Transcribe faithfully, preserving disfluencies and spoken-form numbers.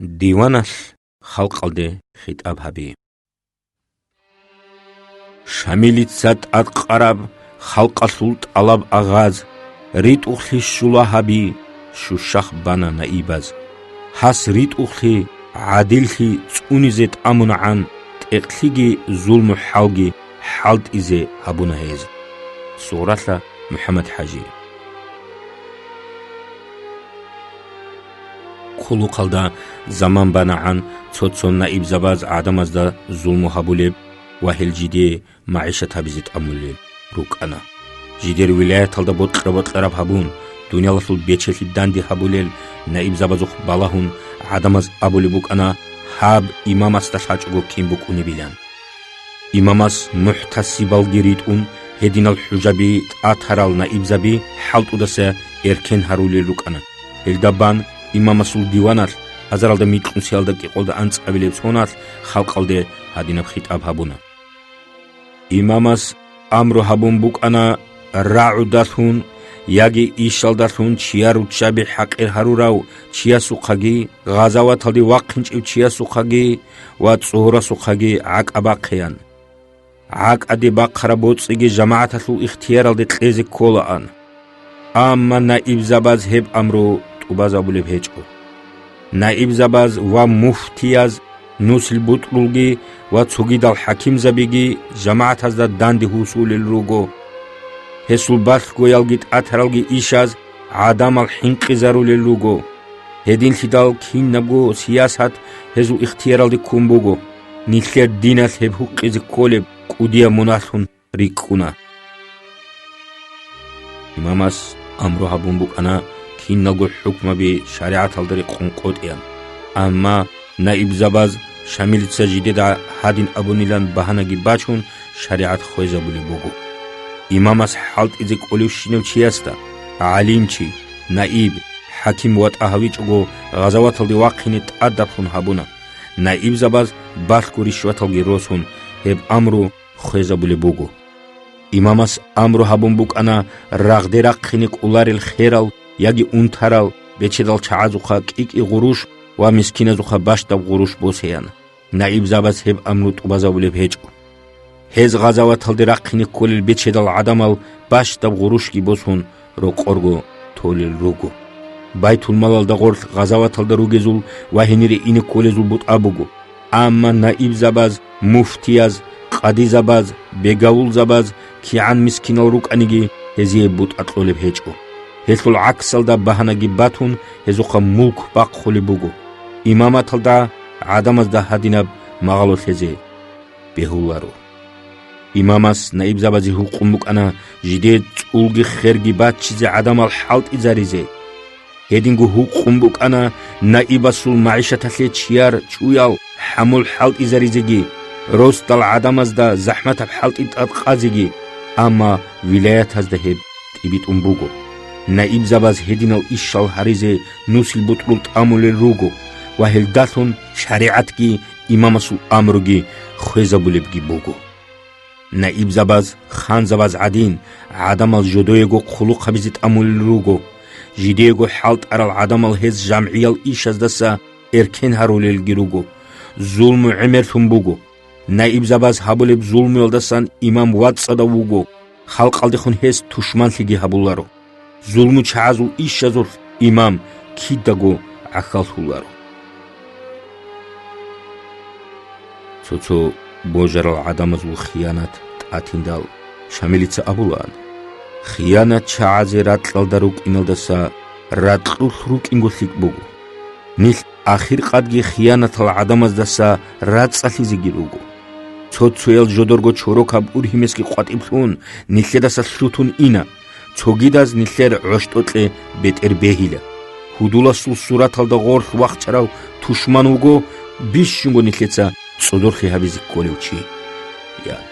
Диваналъ халкъалде хитӀаб гьаби. Шамилица тӀадкъараб халкъалъул тӀалаб агъаз, ритӀухълъи щула гьаби, щущахъ бана наибаз. Гьас ритӀухълъи, гӀадиллъи цӀунизе тӀамунагӀан, тӀекълъиги зулму-хӀалги хӀалтӀизе гьабуна гьез. Сугъралъа МухӀаммад-хӀажи. Хъулухъалда заман банагӀан цо-цо наибзабаз гӀадамазда зулму гьабулеб ва гьел жидее магӀишат гьабизе тӀамулел рукӀана. Жидер вилаяталда бокьа-бокьараб гьабун, дуниялалъул бечелъи данде гьабулел наибзабазухъ балагьун, гӀадамаз абулеб букӀана, гьаб имамасда лъачӀого кин букӀунебилан. Имамас мухӀтасибалги ритӀун, гьединал хӀужаби тӀатарал наибзаби хӀалтӀудаса эркен гьарулел рукӀана. Гьелда бан имамасул диваналъ азаралда микьнусиялда кӀикъолда анцӀабилеб соналъ халкъалде гьадинаб хитӀаб гьабуна. Имамас амру гьабун букӀана, рагӀудалъун яги ишалдалъун чияр руччаби хӀакъир гьарурав чиясухъаги, гъазаваталде вахъинчӀев чиясухъаги ва цӀогьорасухъаги гӀакӀа бахъеян. ГӀакӀаде бахъараб боцӀиги жамагӀаталъул ихтияралде кьезе кколаан. Амма наибзабаз гьеб амру тӀубазабулеб гьечӀо. Наибзабаз ва муфтияз Нусил БутӀрулги ва цогидал хӀакимзабиги жамагӀатазда данде гьусулел руго. Гьесул балъгоялги тӀатаралги ишаз гӀадамал хӀинкъизарулел руго. Гьединлъидал кинабго сиясат гьезул ихтияралде ккун буго, нилъер диналъ гьеб гьукъизе кколеб кӀудияб мунагьлъун рикӀкӀуна. Имамас амру гьабун букӀана киналго хӀукмаби шаригӀаталда рекъон къотӀеян. Амма наибзабаз Шамилица жидеда гьадин абунилан багьанаги бачун, шаригӀат хвезабулеб буго. Имамас хӀалтӀизе кӀолевщинав чиясда, гӀалимчи, наиб, хӀаким ватӀа гьавичӀого гъазаваталде вахъине тӀадаблъун гьабуна. Наибзабаз балъго ришваталги росун, гьеб амру хвезабулеб буго. Имамас амру гьабун букӀана рагъде рахъине кӀоларел херал яги унтарал бечедал чагӀазухъа кӀикӀи гъурущ ва мискиназухъа бащдаб гъурущ босеян. Наибзабаз гьеб амру тӀубазабулеб гьечӀо. Гьез гъазаваталде рахъине кколел бечедал гӀадамал бащдаб гъурущги босун, рокъорго толел руго. Байтулмалалда гъорлъ гъазаваталда ругезул ва гьенире ине кколезул бутӀа буго. Амма наибзабаз, муфтияз, къадизабаз, бегавулзабаз кигӀан мискинал рукӀаниги, гьезие бутӀа кьолеб гьечӀо. Гьелъул гӀаксалда багьанаги батун, гьезухъа мулк бахъулеб буго. Имаматалда гӀадамазда гьадинаб магъало лъезе бегьуларо. Имамас наибзабазе гьукъун букӀана жидее цӀулги херги баччизе гӀадамал хӀалтӀизаризе. Гьединго гьукъун букӀана наибасул магӀишаталъе чияр чуял хӀамул хӀалтӀизаризеги, росдал гӀадамазда захӀматаб хӀалтӀи тӀадкъазеги, амма вилаятазда гьеб тӀибитӀун буго. Наибзабаз гьединал ишал гьаризе нусил бутӀрул тӀамулел руго ва гьелдалъун шаригӀатги имамасул амруги хвезабулебги буго. Наибзабаз, ханзабаз гӀадин, гӀадамал жодоего хъулухъ гьабизе тӀамулел руго. Жидеего хӀалтӀарал гӀадамал гьез жамгӀиял ишаздаса эркен гьарулелги руго. Зулму гӀемерлъун буго. Наибзабаз гьабулеб зулмуялдасан имам вацӀцӀадав вуго, халкъалдехун гьес тушманлъиги гьабуларо. ЗулмучагӀазул ишазулъ имам кидаго гӀахьаллъуларо. Цо-цо божарал гӀадамазул хиянат тӀатиндал, Шамилица абулаан: «ХиянатчагӀазе ракьалда рукӀиналдаса ракьулъ рукӀинго лъикӀ буго. Нилъ ахиркъадги хиянатал гӀадамаздаса рацӀцӀалъизеги руго. Цо-цоял жодорго чорокаб ургьимесги къватӀиблъун нилъедаса лъутун ина, цогидаз нилъер гӀощтӀокье бетӀер бегьила. Гьудуласул сураталда гъорлъ вахчарав тушман вуго бищунго нилъеца цӀодорлъи гьабизе кколев чи», – ян.